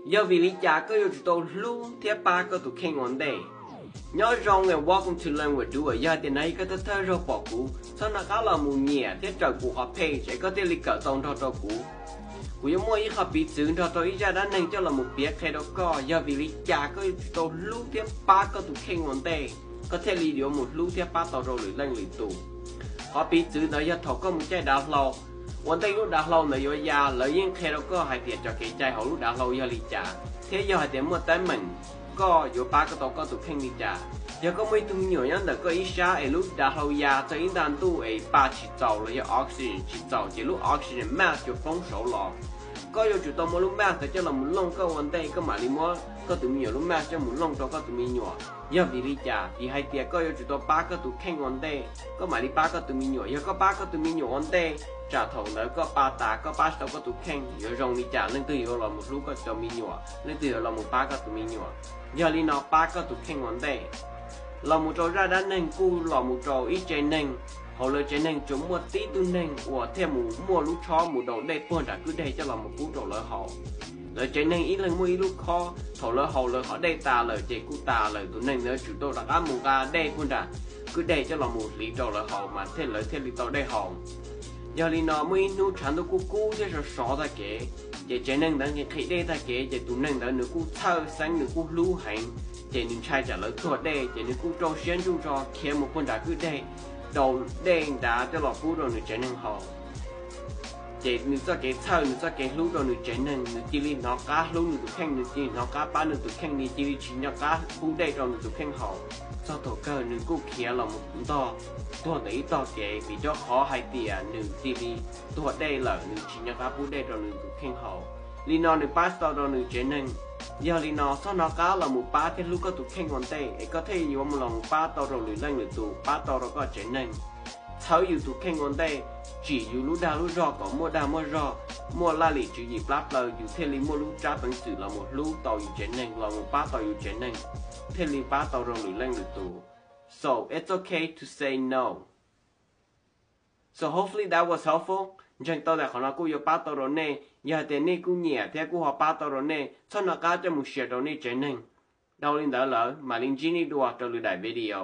Yog vim li cas koj yuav tsum tau hlub thiab pab koj tus kheej ua ntej? Nyob zoo and welcome to Learn with Duo. Yog tias no yog koj thawj thawj zaug pom kuv, txhob nco qab los mus nyiam thiab raws kuv qhov page es koj thiaj li kawm tau nrog rau kuv. Kuv yuav muaj ib qho piv txwv nrog rau ib zaj dab neeg coj los mus piav qhia rau koj. Yog vim li cas koj yuav tsum tau hlub thiab pab koj tus kheej ua ntej, koj thiaj li yuav mus hlub thiab pab tau rau lwm leej lwm tus. Qhov piv txwv ntawd yog thaum koj mus caij dav hlau, ua ntej lub dav hlau ntawd yuav ya, lawv yeej qhia rau koj hais tias cov kev cai hauv lub dav hlau yog li cas, thiab yog hais tias muaj teeb meem, koj yuav pab koj tau koj tus kheej li cas. Yog koj muaj ib tug me nyuam nyob ntawm koj ib sab es lub dav hlau ya txog ib nta ntuj es pa tsis txaus los yog oxygen tsis txaus, ces lub oxygen mask yuav poob saud los. Koj yuav tsum tau muab lub mask ntawd coj los mus looj koj ua ntej, koj mam li muab koj tus me nyuam lub mask coj mus looj rau koj tus me nyuam. Yog vim li cas? Vim hais tias koj yuav tsum tau pab koj tus kheej ua ntej, koj mam li pab koj tus me nyuam. Yog koj pab koj tus me nyuam ua ntej, tsam thaum ntawd koj pa tas, koj pab tsis tau koj tus kheej, yuav zoo li cas? Leej twg yuav los mus hlub koj tus me nyuam? Leej twg yuav los mus pab koj tus me nyuam? Yog li no pab koj tus kheej ua ntej. Los mus rau zaj dab neeg kuj los mus rau ib tsev neeg, hauv lawv tsev neeg tsuas muaj tib tug neeg uas thiaj mus muaj lub tshob mus daus dej puag nram kwj deg coj los mus pub rau lawv haus. Lawv tsev neeg ib leeg muaj ib lub khob, thaum lawv haus lawv qhov dej tas lawm ces kuj tas lawm, tus neeg ntawd tsum tau rov qab mus nqa dej puag nram kwj deg coj los mus hliv rau lawv haus mas thiaj lawv thiaj li tau dej haus. Yog li no muaj ib hnub tshav ntuj kuj kub thiab sov sov tag kev, ces tsev neeg ntawd nqhis nqhis dej tag kev ces tus neeg ntawd nws kuj txhawj xeeb, nws kuj hlub heev, ces nws ntshai tsam lawv tuag dej ces nws kuj rau siab ntsuj tso khiav mus puag nram kwj deg, daus dej nrad coj los pub rau nws tsev neeg haus. Ces nws txoj kev txhawj, nws txoj kev hlub rau nws tsev neeg, nws cia li hnov qab hlub nws tus kheej, nws cia li hnov qab pab nws tus kheej, nws cia li tsis nco qab pub dej rau nws tus kheej haus. Txog thaum kawg nws kuj khiav los mus ntog tuag ntawm ib tog kev vim rau qhov hais tias nws cia li tuag dej lawm, nws tsis nco qab pub dej rau nws tus kheej haus. Li no nws pab tsis tau rau nws tsev neeg. Yog li no txhob hnov qab los mus pab thiab hlub koj tus kheej ua ntej es koj thiaj yuav mus los mus pab tau rau lwm leej lwm tus, pab tau rau koj tsev neeg. Txhawb yus tus kheej ua ntej, tsim yus lub dag lub zog kom muaj dag muaj zog, muaj laj lim tswv yim plab plaws yus thiaj li muaj lub tsab peev xwm los mus hlub tau yus tsev neeg, los mus pab tau yus tsev neeg, thiaj li pab tau rau lwm leej lwm tus. So it's okay to say no. So hopefully that was helpful. Ntseeg tau tias qhov no kuj yuav pab tau rau nej. Yog hais tias nej kuj nyiam thiab kuj ho pab tau rau nej, txhob hnov qab coj mus share rau nej tsev neeg. Dhau li ntawd lawm mam li ntsib nej dua rau lwm daim video.